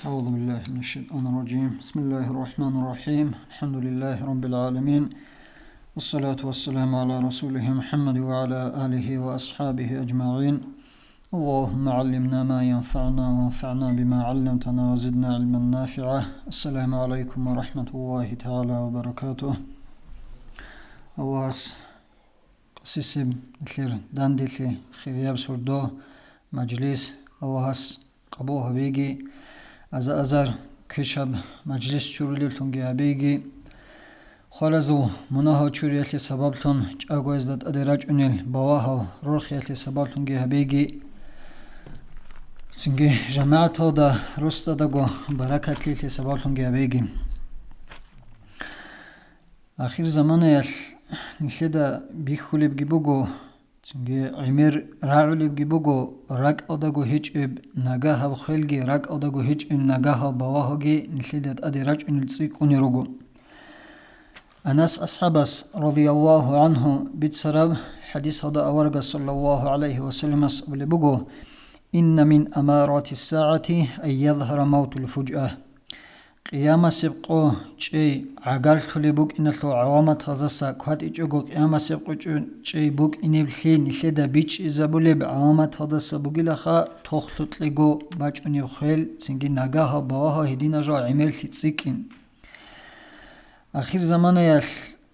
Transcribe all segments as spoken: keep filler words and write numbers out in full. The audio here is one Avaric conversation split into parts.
أعوذ بالله من الشيطان الرجيم. بسم الله الرحمن الرحيم. الحمد لله رب العالمين. والصلاة والسلام على رسوله محمد وعلى آله وأصحابه أجمعين. اللهم علمنا ما ينفعنا وانفعنا بما علمتنا وزدنا علما نافعا. السلام عليكم ورحمة الله تعالى وبركاته. Аллагьас къасисеб нилъер данделъи, хирияб сордо, мажлис Аллагьас къабул гьабеги, аза-азар квешаб мажлис чурулевлъунги гьабеги, хваразул мунагьал чуриялъе сабаблъун чӀагоязда тӀаде рачӀунел бавагьал рорхиялъе сабаблъунги гьабеги, цинги жамагӀаталда росдадаго баракатлъиялъе сабаблъунги гьабеги. Ахир заманаялъ нилъеда бихьулебги буго, цинги гӀемер рагӀулебги буго, ракӀалдаго гьечӀеб нагагьаб хвелги, ракӀалдаго гьечӀеб нагагьал бавагьалги нилъеда тӀаде рачӀунел цӀикӀкӀунел руго. Анас асхӀабас, радияллагьу гӀангьу, бицараб хӀадисалда аварагас, саллаллагьу гӀалайгьи ва салламас, абулеб буго: «Инна мин амарати ссагӀати ан язгьара мавтул фужа». Къиямасеб къо чӀей гӀагарлъулеб букӀиналъул гӀаламаталдаса, кватӀичӀого къиямасеб къо чӀей букӀинеблъи нилъеда бичӀчӀизабулеб гӀаламаталдаса бугилаха тохлъукьего бачӀунеб хвел, цинги нагагьал бавагьал гьединал жал гӀемерлъи цӀикӀкӀин. Ахир заманаялъ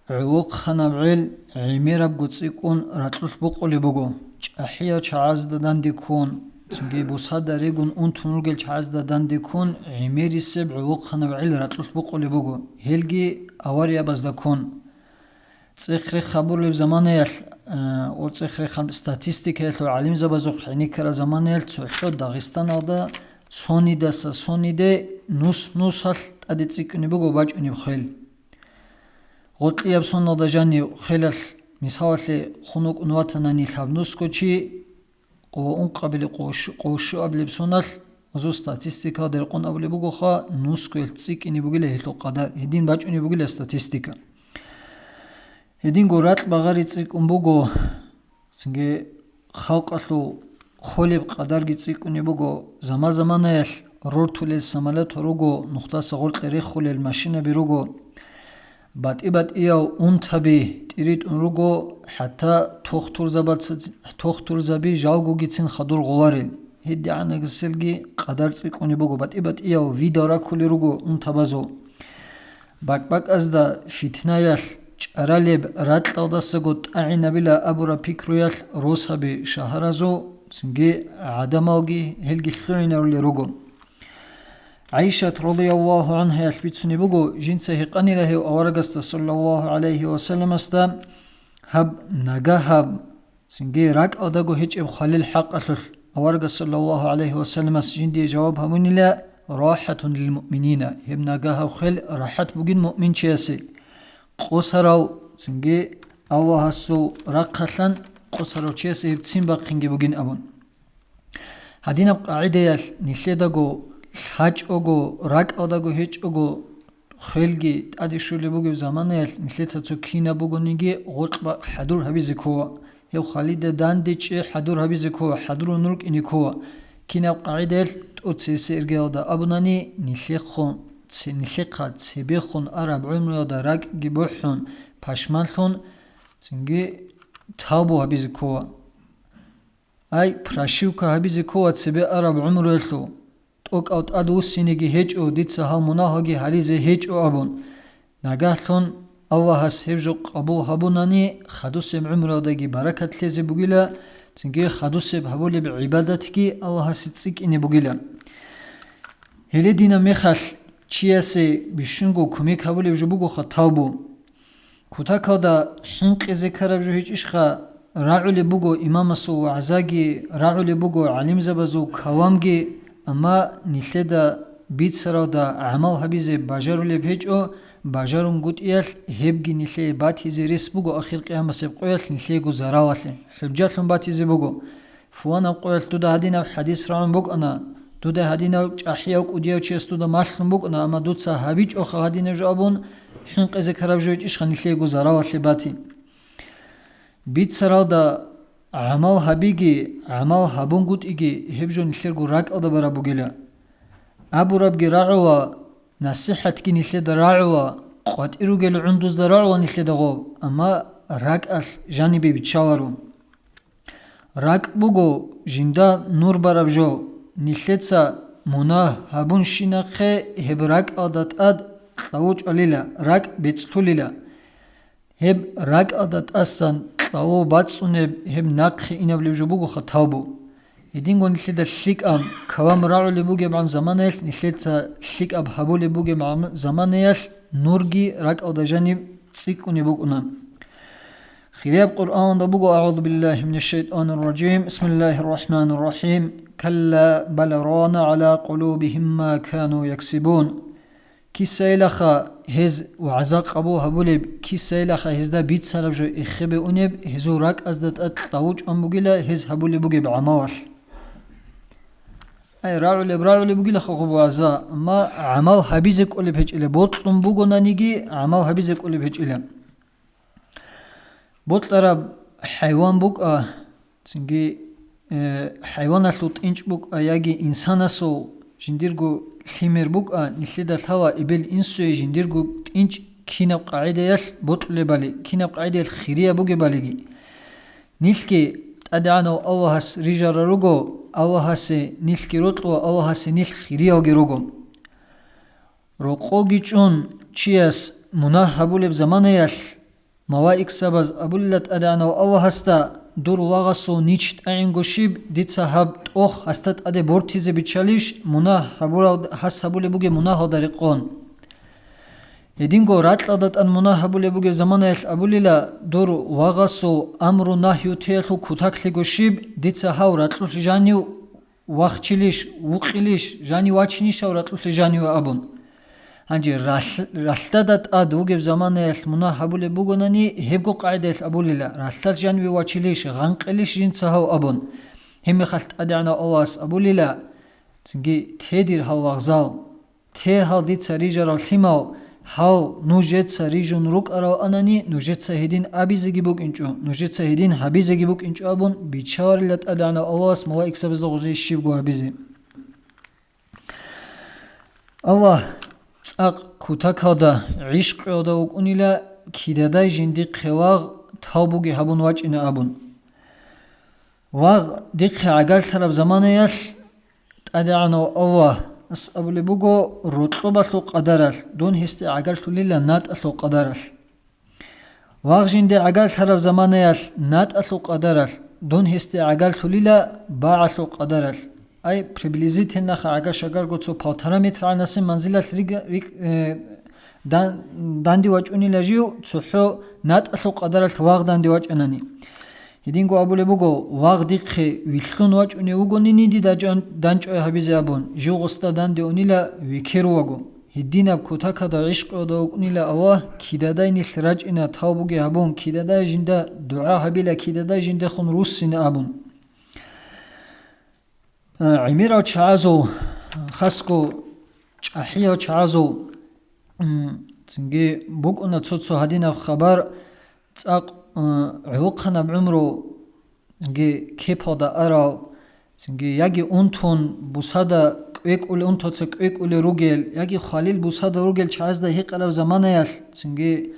гӀолохъанаб гӀел гӀемерабго цӀикӀкӀун ракьулъ букъулеб буго, чӀахӀиял чагӀазда данде ккун, цинги бусада регун унтун ругел чагӀазда данде ккун гӀемерисеб гӀолохъанаб гӀел ракьулъ букъулеб буго, гьелги авариябазда ккун. ЦӀех-рех гьабулеб заманаялъ, э, ва цӀех-рех гьаб-, статистикаялъул гӀалимзабазухъ гӀенеккараб заманаялъ цохӀо Дагъистаналда сонидаса сониде нус-нусалъ тӀаде цӀикӀкӀунеб буго бачӀунеб хвел. Гъоркьияб соналда жанив хвелалъ, мисалалъе, хун вукӀун ватанани лъабнусго чи, къо ункъабилеб, къо щу-, къо щуабилеб соналъ, азу статистикаялда рекъон абулеб бугоха, нусгоялъ цӀикӀкӀине бугила гьелъул къадар, гьедин бачӀунеб бугила статистика. Гьединго ракь багъари цӀикӀкӀун буго, цинги халкъалъул холеб къадарги цӀикӀкӀунеб буго, заман-заманаялъ рортулел самолетал руго, нухдаса гъоркье рехулел машинаби руго, батӀи-батӀиял унтаби тӀиритӀун руго, хӀатта тохтурзабаца-, тохтурзаби жалгогицин хадур гъоларел. ГьедигӀанасебги къадар цӀикӀкӀунеб буго, батӀи-батӀиял видал раккулел руго унтабазул. БакӀ-бакӀазда фитнаялъ чӀаралеб ракьалдасаго тӀагӀинабила абураб пикруялъ росаби шагьаразул, цинги гӀадамалги гьелги лъугӀинарулел руго. ГӀайшат, радияллагьу гӀангьаялъ, бицунеб буго, жинца гьикъанила гьев аварагасда, саллаллагьу гӀалайгьи ва салламасда, гьаб нагагьаб, цинги ракӀалдаго гьечӀеб хвалил хӀакъалъулъ. Аварагас, саллаллагьу гӀалайгьи ва салламас, жиндие жаваб гьабунила: «Рахатун лил муъминина», гьеб нагагьаб хвел рахӀат бугин муъминчиясе. Къосарав, цинги Аллагьасул рахъалъан къосарав чиясе гьеб ццин бахъинги бугин абун. Гьадинаб къагӀидаялъ нилъедаго лъачӀого, ракӀалдаго гьечӀого хвелги тӀаде щолеб бугеб заманаялъ нилъеца цо кинаб бугониги гъоркь бакъ хӀадур гьабизе ккола. Гьев хвалида данде чӀей хӀадур гьабизе ккола, хӀадурун рукӀине ккола. Кинаб къагӀидаялъ? ТӀоцебесеб иргаялда абунани, нилъехъо-, це-, нилъехъа цебехун араб гӀумруялда ракӀги бухӀун, пашманлъун, цинги тавбу гьабизе ккола. Ай, прошивка гьабизе ккола цебе араб гӀумруялъул. ТӀокӀав тӀад вуссинеги гьечӀо, дица гьал мунагьалги гьаризе гьечӀо абун. Нагагьлъун Аллагьас гьеб жо къабул гьабунани, хадусеб гӀумруялдаги баракат лъезе бугила, цинги хадусеб гьабулеб гӀибадатги Аллагьасе цӀикӀкӀине бугила. Гьеле динаб мехалъ чиясе бищунго кумек гьабулеб жо бугоха тавбу. Кутакалда хӀинкъизе ккараб жо гьечӀищха? РагӀулеб буго имамасул вагӀзаги, рагӀулеб буго гӀалимзабазул каламги, амма нилъеда бицаралда гӀамал гьабизе бажарулеб гьечӀо, бажарунгутӀиялъ гьебги нилъее батизе рес буго ахир къиямасеб къоялъ нилъеего заралалъе, хӀужжалъун батизе буго. Фуланаб къоялъ дуда гьадинаб хӀадис рагӀун букӀана, дуда гьадинав чӀахӀияв кӀудияв чияс дуда малъун букӀана, амма дуца гьабичӀоха гьадинаб жо абун, хӀинкъизе ккараб жо гьечӀищха нилъеего заралалъе бати? Бицаралда гӀамал гьабиги, гӀамал гьабунгутӀиги гьеб жо нилъерго ракӀалда бараб бугила. Абурабги рагӀула, насихӀатги нилъеда рагӀула, къватӀир ругел гӀундузда рагӀула нилъеда гъоб, амма ракӀалъ жанибе биччаларо. РакӀ буго жинда нур бараб жо, нилъеца мунагь гьабунщинахъе гьеб ракӀалда тӀад кьавучӀалила, ракӀ бецӀлъулила. Гьеб ракӀалда тӀасан кьаву бацӀцӀунеб гьеб нахъе инабулеб жо бугоха тавбу. Гьединго нилъеда лъикӀаб калам рагӀулеб бугебгӀан заманаялъ, нилъеца лъикӀаб гьабулеб бугебгӀан заманаялъ нурги ракӀалда жаниб цӀикӀкӀунеб букӀуна. Хирияб Къуръанда буго: أعوذ بالله من الشيطان الرجيم. بسم الله الرحمن الرحيم. كلا بل ران على قلوبهم ما كانوا يكسبون. Кисайилаха гьез вагӀза къабул гьабулеб, кисайилаха гьезда бицараб жо эхебе унеб, гьезул ракӀазда тӀад кьавучӀун бугила гьез гьабулеб бугеб гӀамалалъ. Ай, рагӀулеб, рагӀулеб бугилаха гъуб вагӀза, амма гӀамал гьабизе кӀолеб гьечӀила, бокьун бугонаниги гӀамал гьабизе кӀолеб гьечӀила. Бокьараб хӀайван букӀа, цинги, э, хӀайваналъул тӀинчӀ букӀа яги инсанасул жиндирго лъимер букӀа, нилъеда лъала эбел-инсуе жиндирго тӀинчӀ кинаб къагӀидаялъ бокьулебали, кинаб къагӀидаялъ хирияб бугебалиги. Нилъги ТӀадегӀанав Аллагьас рижарал руго, Аллагьасе нилъги рокьула, Аллагьасе нилъ хириявги руго. Рокъоги чӀун чияс мунагь гьабулеб заманаялъ, малаикзабаз абулила ТӀадегӀанав Аллагьасда: «Дур вагъасул нич тӀагӀинго щиб, дица гьаб тӀох гьасда тӀаде бортизе биччалищ, мунагь гьабурал-, гьас гьабулеб бугеб мунагьалда рекъон?» Гьединго ракьалда тӀад мунагь гьабулеб бугеб заманаялъ абулила: «Дур вагъасул амру-нагью теялъул кутаклъиго щиб, дица гьав ракьулъ жанив вахчилищ, вукъилищ, жанив вачинищ гьав ракьулъе жаниве?» абун. Гьанже ралъ-, ралъдада тӀад вугеб заманаялъ мунагь гьабулеб бугонани, гьебго къагӀидаялъ абулила: «Ралъдалъ жаниве вачилищ, гъанкъилищ жинца гьав?» абун. Гьебмехалъ ТӀадегӀанав Аллагьас абулила: «Цинги те, дир гьал вагъзал». Те гьал дица рижарал лъимал, гьал нужеца рижун рукӀаравани, нужеца гьедин абизеги букӀинчӀо, нужеца гьедин гьабизеги букӀинчӀо абун биччаларила ТӀадегӀанав Аллагьас малаикзабазда гъузе щибго гьабизе. Аллагь цӀакъ кутакалда, гӀишкъиялда вукӀунила кидадай жиндихъе вагъ тавбуги гьабун вачӀина абун. Вагъ дихъе гӀагарлъараб заманаялъ ТӀадегӀанав Аллагьас абулеб буго, рокьобалъул къадаралъ, дун гьесде гӀагарлъулила натӀалъул къадаралъ. Вагъ жинде гӀагарлъараб заманаялъ натӀалъул къадаралъ, дун гьесде гӀагарлъулила багӀалъул къадаралъ. Ай, приблизительно гӀага-шагарго цо полтора метр гӀанасеб манзилалъ рига-, рик-, э, дан-, данде вачӀунила жив, цохӀо натӀалъул къадаралъ вагъ данде вачӀанани. Гьединго абулеб буго, вагъ дихъе вилълъун вачӀунев вугонини дида жан-, данчӀвай гьабизе абун, жив гъосда данде унила векерулаго. Гьединаб кутакалда, гӀишкъиялда вукӀунила Аллагь, кидадай нилъ рачӀина тавбуги гьабун, кидадай жинда дугӀа гьабила, кидадай жиндехун руссина абун. А, гӀемерал чагӀазул, хасго чӀахӀиял чагӀазул, м, цинги букӀуна цо-цо гьадинаб хабар, цӀакъ, а, гӀолохъанаб гӀумру, цинги кепалда арал, цинги яги унтун бусада кӀвекӀулел, унтуца кӀвекӀулел ругел, яги хвалил бусада ругел чагӀазда гьикъараб заманаялъ, цинги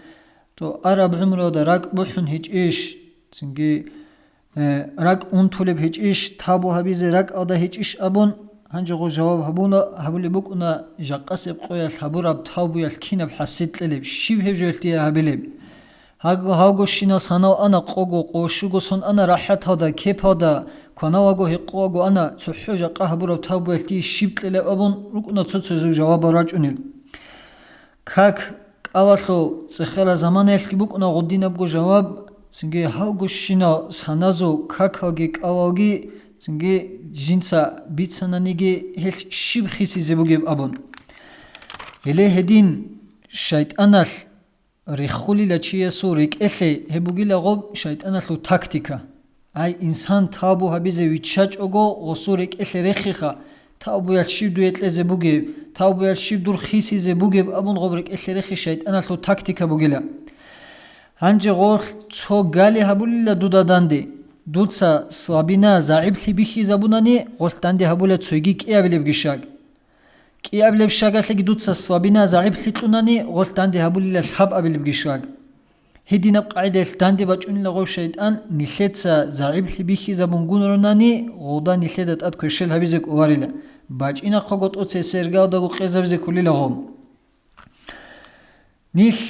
то араб гӀумруялда ракӀ бухӀун гьечӀищ, цинги, э, ракӀ унтулеб гьечӀищ, тавбу гьабизе ракӀалда гьечӀищ абун, гьанже гъо жаваб гьабуна, гьабулеб букӀуна, жакъасеб къоялъ гьабураб тавбуялъ кинаб хӀасил кьелеб, щиб гьеб жоялъ дие гьабилеб? Гьаг-, гьавгощинал санал ана къого, къо щуго сон ана рахӀаталда, кепалда, кваналаго, гьекъолаго ана, цохӀо жакъа гьабураб тавбуялъ дие щиб кьелеб абун рукӀуна цо-цоязул жавабал рачӀунел. Как кӀалалъул цӀехерал заманаялъги букӀуна гъудинабго жаваб, цинги гьавгощинал саназул какалги кӀалалги, цинги жинца бицананиги гьелъ щиб хисизе бугеб абун. Гьеле гьедин шайтӀаналъ реххулила чиясул рекӀелъе, гьеб бугила гъоб шайтӀаналъул тактика. Ай, инсан тавбу гьабизе виччачӀого, гъосул рекӀелъе рехиха, тавбуялъ щиб дуе кьезе бугеб, тавбуялъ щиб дур хисизе бугеб абун гъоб рекӀелъе рехи шайтӀаналъул тактика бугила. Гьанже гъолъ цо гали гьабулила дуда данде, дуца слабина, загӀиплъи бихьизабунани, гъолъ данде гьабула цойги кӀиабилебги шаг. КӀиабилеб шагалъеги дуца слабина, загӀиплъи кьунани, гъолъ данде гьабулила лъабабилебги шаг. Гьединаб къагӀидаялъ данде бачӀунила гъов шайтӀан, нилъеца загӀиплъи бихьизабунгун ронани, гъолда нилъеда тӀад кверщел гьабизе кӀоларила, бачӀинахъего тӀоцесергалдаго къезабизе кколила гъов. Нилъ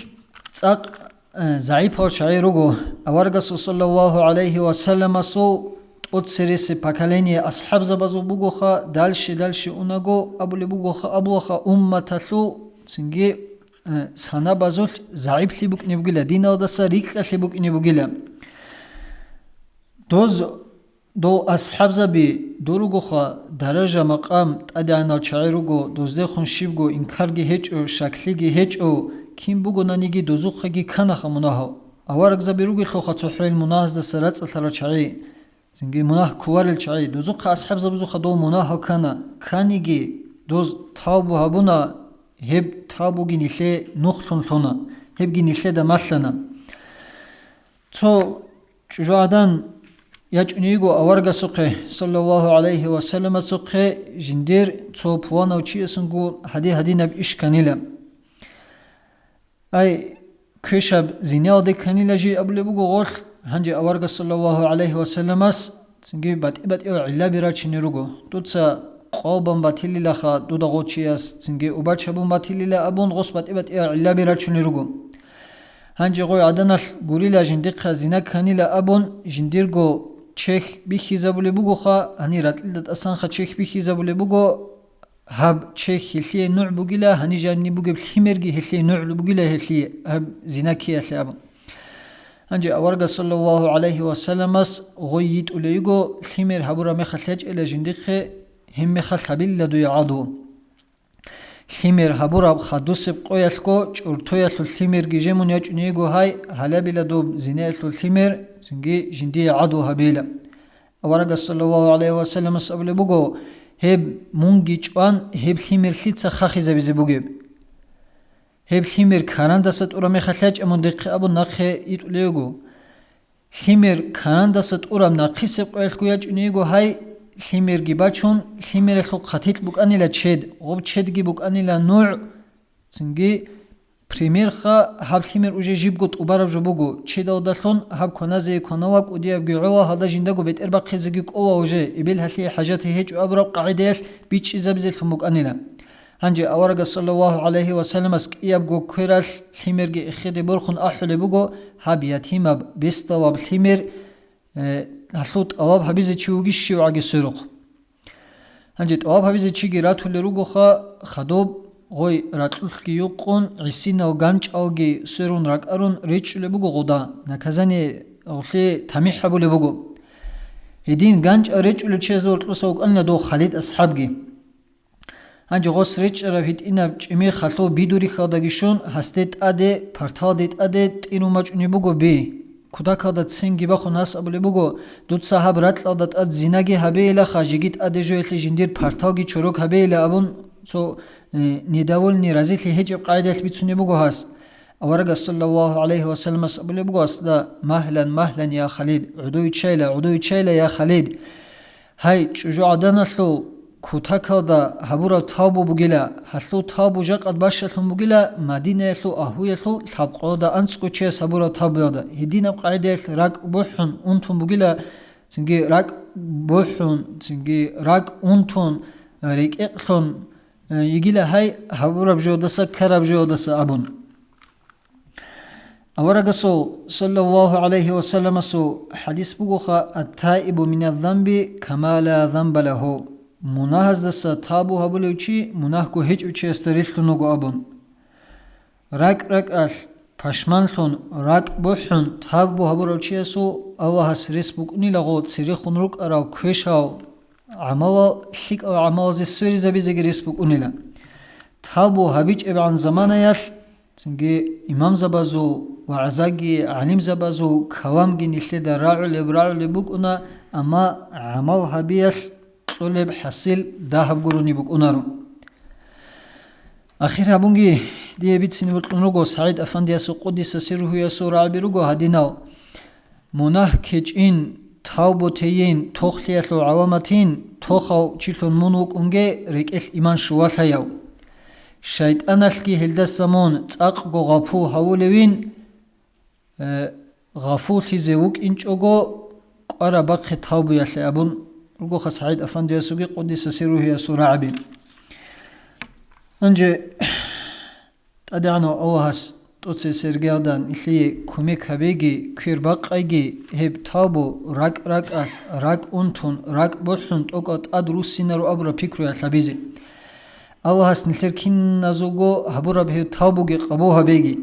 цӀакъ, э, загӀипал чагӀи руго. Аварагасул саллаллагьу гӀалайгьи ва салламасул тӀоцересеб поколение асхӀабзабазул бугоха, дальше-дальше унаго абулеб бугоха, абулаха, умматалъул цинги, э, санабазулъ загӀиплъи букӀине бугила, диналдаса рикӀкӀалъи букӀине бугила. Доз Дол асхӀабзаби дургоха, даража-макъам тӀадегӀанал чагӀи руго, доздехун щибго инкарги гьечӀо, щаклъиги гьечӀо, кин бугонаниги дозухъеги кканаха мунагьал. Аварагзаби ругелъулха цохӀоял мунагьаздаса рацӀцӀалъарал чагӀи, цинги мунагь кколарел чагӀи. Дозухъа асхӀабзабазухъа дол мунагьал ккана, кканиги, доз тавбу гьабуна, гьеб тавбуги нилъее нухлъун лъуна, гьебги нилъеда малъана. Цо чӀужугӀадан ячӀуней йиго аварагасухъе, саллаллагьу гӀалайгьи ва салламасухъе, жиндир цо пуланав чиясунго гьади-гьадинаб иш кканила. Ай, квешаб зинаялде кканила жий абулеб буго гъолъ, гьанже аварагас, саллаллагьу гӀалайгьи ва салламас, цинги батӀи-батӀиял гӀиллаби рачунел руго. Дуца къвалбан батилилаха дуда гъов чияс, цинги убач гьабун батилила абун, гъос батӀи-батӀиял гӀиллаби рачунел руго. Гьанже гъой гӀаданалъ гурила жиндихъа зина кканила абун, жиндирго чехь бихьизабулеб бугоха, гьанир ратӀлида тӀасанха чехь бихьизабулеб буго, гьаб чехь гьелъие нугӀ бугила, гьанир жаниб бугеб лъимерги гьелъие нугӀ бугила, гьелъие гьаб зина ккеялъе абун. Гьанже аварагас, саллаллагьу гӀалайгьи ва салламас, гъой йитӀулей йиго, лъимер гьабураб мехалъ ячӀила жиндихъе, гьеб мехалъ гьабилила дуе гӀадлу. Лъимер гьабураб хадусеб къоялъго чӀортоялъул лъимерги жемун ячӀуней йиго гьай, гьалабила доб зинаялъул лъимер, цинги жиндие гӀадлу гьабейила. Аварагас, саллаллагьу гӀалайгьи ва салламас, абулеб буго, гьеб мунги чӀван, гьеб лъимер лъица хахизабизе бугеб? Гьеб лъимер карандаса тӀураб мехалъ ячӀа мун дихъе абун нахъе йитӀулей йиго. Лъимер карандаса тӀураб нахъисеб къоялъго ячӀуней йиго гьай, лъимерги бачун, лъимералъул хъатикь букӀанила чед, гъоб чедги букӀанила нугӀ, цинги примерха, гьаб лъимер уже жибго тӀубараб жо буго, чедалдалъун гьаб кваназеги кванала, кӀудиябги гӀола, гьалда жиндаго бетӀер бахъизеги кӀола уже, эбел гьалъие хӀажат гьечӀо абураб къагӀидаялъ бичӀчӀизабизелъун букӀанила. Гьанже аварагас, саллаллагьу гӀалайгьи ва салламас, кӀиябго квералъ лъимерги эхеде борхун ахӀулеб буго, гьаб ятимаб, бесдалаб лъимер, э, гьалъул тӀалаб гьабизе чи вугищ щивгӀаги сверухъ. Гьанже тӀалаб гьабизе чиги ратулел ругоха, хадуб гъой ракьулъги юкъун, гӀисинал ганчӀалги сверун ракӀарун речӀчӀулеб буго гъода, наказание гъолъие тамихӀ гьабулеб буго. Гьедин ганчӀал речӀчӀулев чиязе гьоркьоса вукӀанила дов Халид асхӀабги. Гьанже гъос речӀчӀараб гьитӀинаб чӀимихалъул бидурихьалдаги щун, гьасде тӀаде, парталде тӀаде тӀирун бачӀунеб буго би. Кутакалда цинги бахун гьас абулеб буго, дуца гьаб ракьалда тӀад зинаги гьабейилаха, жеги тӀаде жоялъе жиндир парталги чорок гьабейила абун, цо, э, недовольный, разилъи гьечӀеб къагӀидаялъ бицунеб буго гьас. Аварагас, саллаллагьу гӀалайгьи ва салламас, абулеб буго гьасда: «Магьлан, магьлан, я Халид, гӀодовиччайила, гӀодовиччайила, я Халид». Гьай, чӀужугӀаданалъул кутакалда гьабураб тавбу бугила, гьалъул тавбу жакъад бащалъун бугила, Мадинаялъул агьлуялъул лъабкъоялда анцӀго чияс гьабураб тавбуялда. Гьединаб къагӀидаялъ ракӀ бухӀун, унтун бугила, цинги ракӀ бухӀун, цинги ракӀ унтун, рекӀекълъун, э, йигила гьай гьабураб жоялдаса, ккараб жоялдаса абун. Аварагасул, саллаллагьу гӀалайгьи ва салламасул, хӀадис бугоха: «Ат-таибу миназ-занби кама ла занба лагьу». Мунагьаздаса тавбу гьабулев чи мунагьго гьечӀев чиясда релълъун вуго абун. РакӀ-ракӀалъ пашманлъун, ракӀ бухӀун тавбу гьабурав чиясул Аллагьас рес букӀунилаго церехун рукӀарал квешал гӀамалал, лъикӀал гӀамалазе сверизабизеги рес букӀунила. Тавбу гьабичӀебгӀан заманаялъ, цинги имамзабазул, вагӀзаги, гӀалимзабазул каламги нилъеда рагӀулеб-рагӀулеб букӀуна, амма гӀамал гьабиялъ кьолеб хӀасил дагьаб гурони букӀунаро. Ахир гьабунги, дие бицине бокьун руго СагӀид Афандиясул, къуддиса сирругьу, ясул рагӀаби руго гьадинал: мунагь ккечӀин, тавбу тейин, тохлъиялъул гӀаламатин, тохав чилъун мун вукӀунге рекӀелъ иман щулалъаяв. ШайтӀаналъги гьелдаса мун цӀакъго гъапул гьавулевин, э, гъафуллъизе вукӀинчӀого, кӀвараб бахъе тавбуялъе абун ругоха СагӀид Афандиясулги къуддиса сирругьиясул рагӀаби. Гьанже ТӀадегӀанав Аллагьас тӀоцебесеб иргаялда нилъее кумек гьабеги, квер бакъайги, гьеб тавбу ракӀ-ракӀалъ, ракӀ унтун, ракӀ бухӀун, тӀокӀал тӀад руссинаро абураб пикруялъ гьабизе. Аллагьас нилъер киназулго гьабураб гьеб тавбуги къабул гьабеги.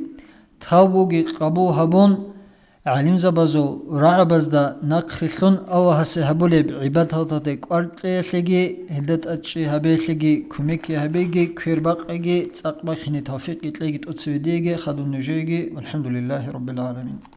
Тавбуги къабул гьабун, гӀалимзабазул рагӀабазда нахърилълъун Аллагьасе гьабулеб гӀибадаталде кӀвар кьеялъеги, гьелда тӀадчӀи гьабеялъеги, кумекги гьабеги, квер бакъеги, цӀакъ бахине тавфикъги кьеги тӀоцебе диеги хадуб нужееги. ВалхӀамдулиллагьи раббил гӀаламин.